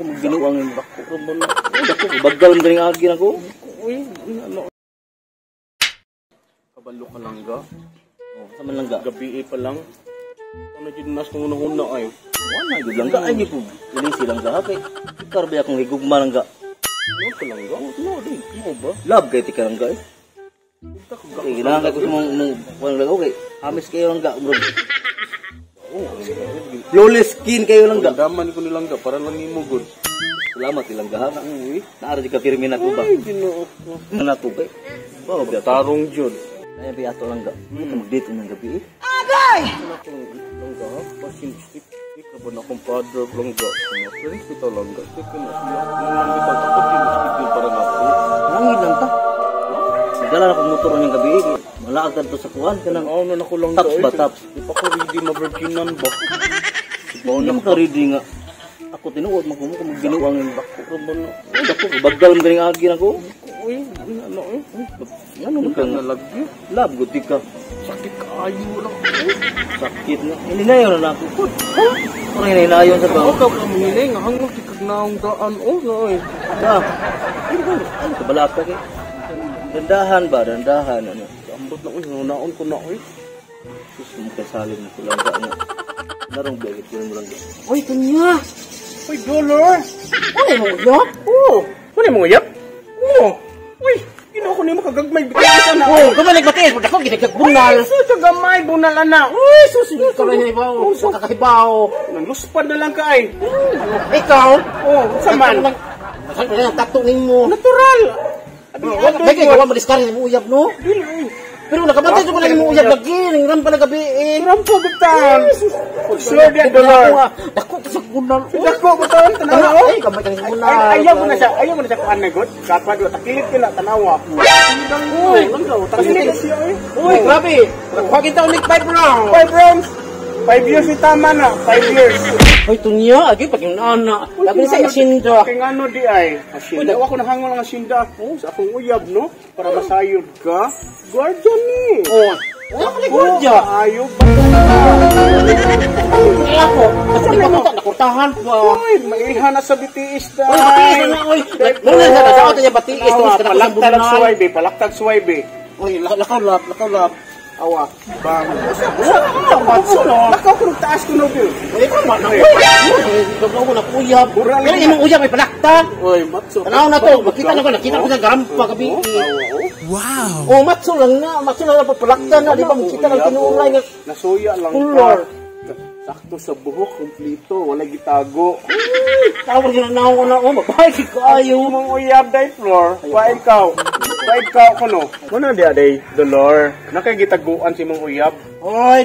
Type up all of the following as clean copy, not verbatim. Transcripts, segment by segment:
Ako magbinuang yung bako. Dako, bagal mo ganing agi na ko. Uy, ano? Kabalo ka lang ga. Oh, sa man lang ga. Gabi pa lang. Ano jud nas kung una-una ay. Wala gyud lang ga ay gyud. Dili silang ga kay karbe akong higugma lang ga. Ano ka lang ga? No, di. Mo ba? Love kay ti ka lang ga eh. Ka ga. Kay kinahanglan ko sa mong kuan lang okay. Hamis kayo lang ga. Murag Oh, flawless skin kayo lang ga. Daman ko nilang ga para lang nimo gud. Salamat ilang ga. Uy. Naara di ka pirmi na ko ba? Ay, Ginoo ko. Ano ko ba? Wow, biya. Tarong jud. Ay biya ato lang ga. Ano mag-date ng gabi eh. Ano akong lang ga? Basin stick stick na ba na akong father lang ga? Mga friends kita lang ga. Stick na siya. Nang bitaw takot din schedule para nako. Langit lang ta. Dala na akong motor ng gabi eh. Malaag to sa kuan kanang Ano na nako lang ga. Tops ba, tops? Di pa ko ready ma-virginan ba? Hindi mo ka ready nga. Ako tinuod man ko mo magbinuang yung bako. Ay dako, bagal mo ganing agi na ko. Uy, ano eh? Ano man ka nga? Nalagyo. Love good ka. Sakit kaayo lang. Sakit nga. Hininayon na ako. Parang hininayon sa Ako ba? ka kaminay nga hanggang di kag naong daan oh na oy. Ah. Ano ka balak ka kay? Dandahan ba? Dandahan ano. Ambot na oy, naon ko na oy. Sus mo kay salim ko lang ga nga. Narong biyagit ko mo lang ga. Oy, tunya. Uy, dollar. Ano mo uyap? Oh, wala mo uyap? Oh. Uy, ginoo ko nimo kagagmay bitay na. Oh, kumalik ba tiis? Dako gid bunal. Sus, gamay bunal ana. Uy, sus, ikaw na hibaw. Kakakahibaw. Nangluspad na lang ka ay. Ikaw? Oh, sa man. Saan pa ang tattoo nimo? Natural. Abi, Wala adoy kay ko. gawa mo diskarte mo uyab no? Dili, uy. Pero nakabantay ko lang mo uyab lagi ning rampa na gabi eh. Rampo butan. Sure dia dollar. Dako to sa bunal. Dako butan tanawa. Ay, kamay ka sa bunal. Ay, ayaw mo na siya. Ayaw mo na siya kuan na god. Kapag takilid ka na tanawa. Uy, takilid siya oy. Uy, grabe. Nakuha kita ulit 5 round. 5 rounds. 5 years ni tama na. 5 years. Uy, tunya, agi pag yung ana. Labi sa asinda. Kay ngano di ay. Asinda. Wa ko nahangol ang asinda ako sa akong uyab no para masayod ka. Guardian ni. Oh, wala ka ni gwardiya. Ayo ba? Ay, ako. Kasi di pa ko nakurtahan pa. Uy, mailhan na sa BTS da. Uy, batiis na uy. Muna sa sa niya batiis Awa, sa palaktag bunal. suway be, palaktag suway be. Uy, lakaw lap, lakaw lap. Awa, bang. Usa, usa, usa. Lakaw ko taas ko no be. Uy, ikaw man. Uy, gagaw ko na uyab. Bural. Kaya imong uyab ay palakta. Uy, matso. Tanaw na to, makita na ko, nakita ko sa garampa gabi. Wow. Oh, matso lang na palakta na, di ba makita lang tinuray nga. Nasuya lang Color. ka. Sakto sa buhok, kumplito, wala gitago. Tawag na naon na oh, mabahay kaayo. Imong uyab day floor, pa ikaw. Pa ikaw kuno. Muna di aday, dolor. Nakay gitaguan si imong uyab. Oy,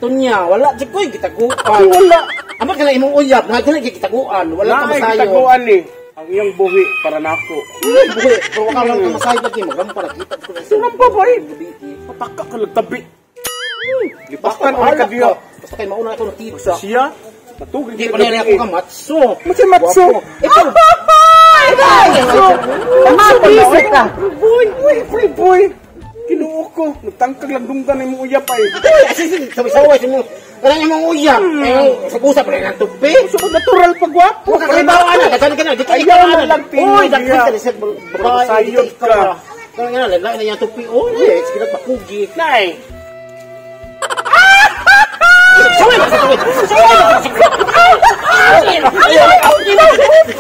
tunya, wala jud koy gitaguan. Wala. Ama ka na imong uyab, na ka na gitaguan, wala ka Naay masayo. gitaguan ni. Ang iyang buhi para nako. Uy, buhi, pero wala lang ka masayo lagi, magrampa na kita ko na sa. Rampa ba eh? Pataka ka lang tabi. Lipakan Basta ka diya. Basta kay mauna ako nakita. Siya, matugig Di pa na ako ka matso. Matso, matso. Ikaw. Matso. Matso ka. Boy, boy, free boy. Kinuo ko, nagtangkag lang dunggan imong uyab ay. Uy, asi sabi-saway sa mo. Kanang imong uyab. Eh, sa-usap pa lang tupi. So, natural pag gwapo. Wa ka kaibaw ana, daghan ka na, di ka Ayaw ikaw na ana. lang, Pinoy, Uy, daghan diya. ka na sa babae, di Sayod ka ikaw ka. na. Kanang nga, lain na yung tupi. Uy, sige na pakugi. Nay. Saway ba? Saway! Saway ba?